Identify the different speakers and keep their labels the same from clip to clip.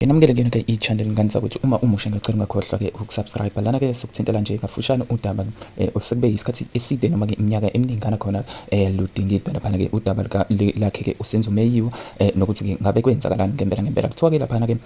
Speaker 1: Nginamukele kuyona ke i-channel ngane zakwethu. Uma umusha, ngiyacela ungakhohlwa ke ukusubscribe. Lana ke sokuthintela nje kafushane udaba osekube isikhathi eside noma ke iminyaka eminingana khona ludingidwa laphana ke udaba lakhe ke uSenzo Meyiwa, nokuthi ke ngabe kwenzakalani ngempela ngempela. Kuthiwa ke laphana ke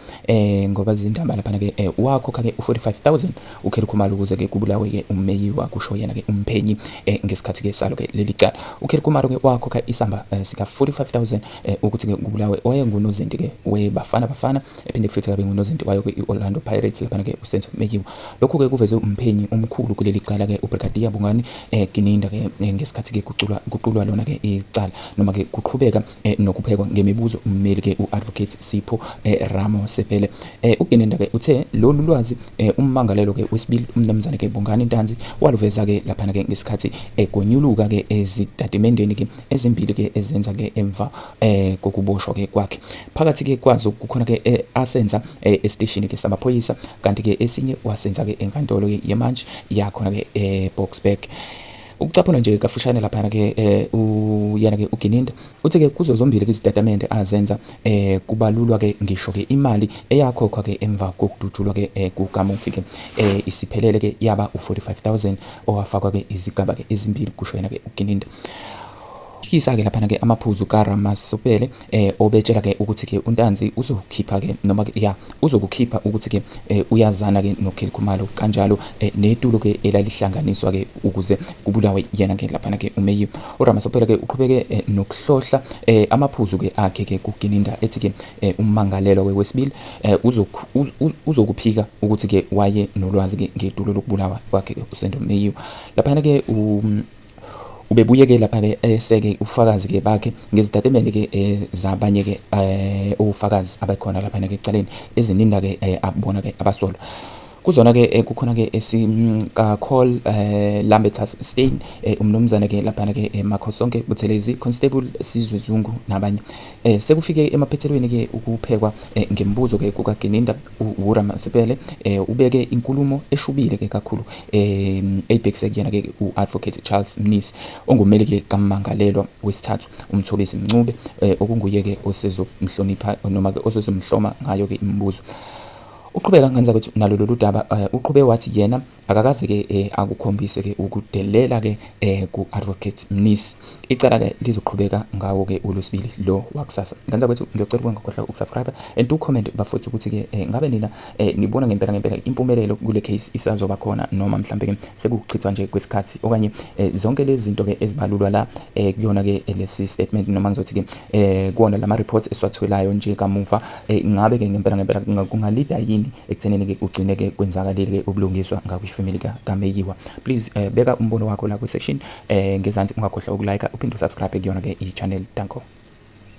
Speaker 1: ngoba izindaba laphana ke wakhokha ke u-45,000 uKelly Khumalo ukuze ke kubulawe ke uMeyiwa, kusho yena ke umphenyi ngesikhathi ke salo ke leli cala. UKelly Khumalo ke wakhokha isamba sika 45,000 ukuthi ke kubulawe owayengunozinti ke weBafana Bafana, ephinde futhi kabe ngunozinti wayo ke i-Orlando Pirates laphana ke uSenzo Meyiwa. Lokhu ke kuvezwe umphenyi omkhulu kuleli cala ke uBrigadier Bongani Gininda ke ngesikhathi ke kuqulwa lona ke icala noma ke kuqhubeka nokuphekwa ngemibuzo ummeli ke u-Advocate Sipho Ramosepele. UGininda ke uthe lolu lwazi ummangalelo ke wesibili umnumzane ke Bongani Ntanzi waluveza ke laphana ke ngesikhathi egonyuluka ke ezitatimendeni ke ezimbili ke ezenza ke emva kokuboshwa ke kwakhe. Phakathi ke kwazo kukhona ke asenza esiteshini ke samaphoyisa, kanti ke esinye wasenza ke enkantolo ke yemantshi yakhona ke eBoksburg. Ukucaphuna nje kafushane laphana ke uyena ke uGininda uthi ke kuzo zombili ke izitatimende azenza kubalulwa ke ngisho ke imali eyakhokhwa ke emva kokudutshulwa ke kukamufi ke isiphelele ke yaba u-45,000 owafakwa ke izigaba ke ezimbili, kusho yena ke uGininda. Phikisa ke laphana ke amaphuzu kaRamasopele obetshela ke ukuthi ke uNtanzi uzokhipha ke noma ke ya uzokukhipha ukuthi ke uyazana ke noKelly Khumalo, kanjalo netulo ke elalihlanganiswa ke ukuze kubulawe yena ke laphana ke uMeyiwa. URamasopele ke uqhubeke nokuhlohla amaphuzu ke akhe ke kuGininda, ethi ke ummangalelwa ke wesibili uzokuphika ukuthi ke waye nolwazi ke ngetulo lokubulawa kwakhe ke uSenzo Meyiwa. Laphana ke ubebuye ke lapha ke eseke ufakazi ke bakhe ngezitatimende ke zabanye ke ofakazi abakhona lapha ke ecaleni ezininda ke abona ke abasolwa. Kuzona ke kukhona ke esika Col Lambertus Stein, umnumzane ke laphana ke Makhosonke Buthelezi, Constable Sizwe Zungu nabanye. Sekufike emaphethelweni ke ukuphekwa ngemibuzo ke kukaGininda, uRamasepele ubeke inkulumo eshubile ke kakhulu eyibhekise kuyena ke u-Advocate Charles Mnisi ongummeli ke kammangalelwa wesithathu uMthobisi Mncube, okunguye ke osezomhlonipha noma ke osezomhloma ngayo ke imibuzo. Uqhubeka ngenza ukuthi nalo lolu daba uqhube wathi yena akakaze ke akukhombise ke ukudelela ke ku-Advocate Mnisi. Icala ke lizoqhubeka ngawo ke uLwesibili lo wakusasa. Ngenza kwethu, ngiyocela ukungakhohlwa ukusubscribe and do comment bafowethu ukuthi ke ngabe nina nibona ngempela ngempela impumelelo kule case isazoba khona, noma mhlambe ke sekuchithwa nje kwesikhathi, okanye zonke lezi zinto ke ezibalulwa la kuyona ke lesi statement, noma ngizothi ke kuwona lama reports esiwatholayo nje kamuva, ngabe ke ngempela ngempela kungalida yini ekuthenini ke kugcine ke kwenzakalile ke ubulungiswa ngakwifamily kaMeyiwa? Please beka umbono wakho la kwi section ngezansi. Ungakhohlwa ukulike uphinde usubscribe kuyona ke i-channel. Danko.